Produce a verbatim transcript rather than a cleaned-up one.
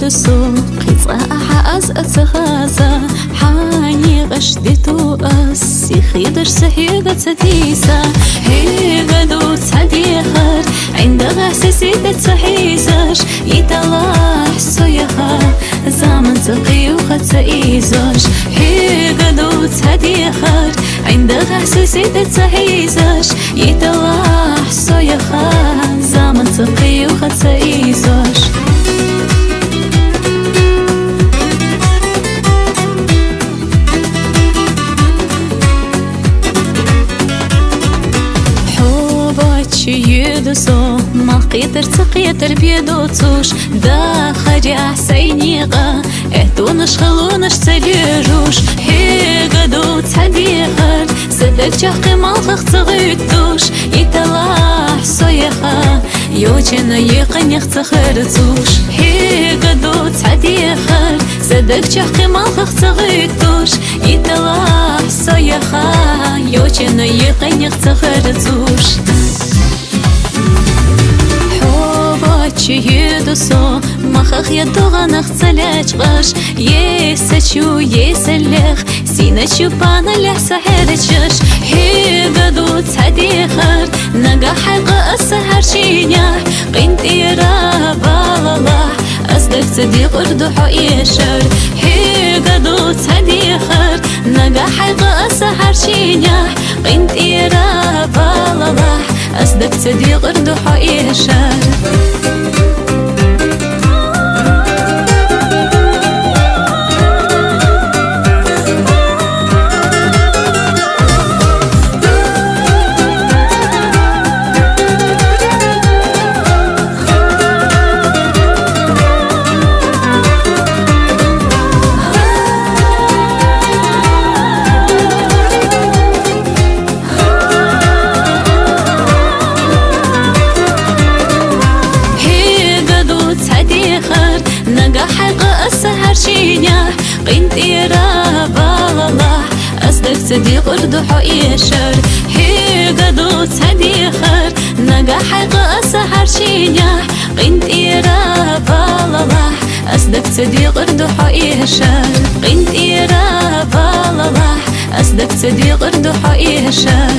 Со кхы цкъа а хьа аз а ца хаза, хьанехаш диту аз, сихидаш са хьега ца тийса. Хьега ду цхьа дехар, ӀиндагӀа са сита ца хьийзаш, италахь со яха, заман ца кхиюха ца ийзаш. Хьега ду цхьа дехар, ӀиндагӀа са сита ца хьийзаш, италахь со яха, заман ца кхиюха ца ийзаш. Хьо бачи юду со, ма кхетар ца кхетар бедоцуш, да харя сайнега, этунаш халунаш ца лежуш. Хьега ду цхьа дехар, са даг чахкъи малхах ца гӀуьттуш, италахь со яха, йочина йикъанех ца харцуш. Хьега ду цхьа дехар, са даг чахкъи малхах ца гӀуьттуш, италахь со яха, йочина йикъанех ца харцуш. Хьо бачи юду со, махах я догӀанах ца лячкъаш, есачу, есаллех, синачу паналлех са хьерачаш. Хьега ду цхьа дехар, нагахь хьайкъа аса хьарчиня, къинтӀера валалахь, аз даг ца дикъурду хьо эшар. Хьега ду цхьа дехар, нагахь хьайкъа аса хьарчиня, къинтӀера валалахь, аз даг ца дикъурду хьо эшар. Хьега ду цхьа дехар, нагахь хьайкъа аса хьарчиня, къинтӀера валалахь, аз даг ца дикъурду хьо эшар. Хьега ду цхьа дехар, нагахь хьайкъа аса хьарчиня, къинтӀера валалахь, аз даг ца дикъурду хьо эшар. КъинтӀера валалахь, аз даг ца дикъурду хьо эшар.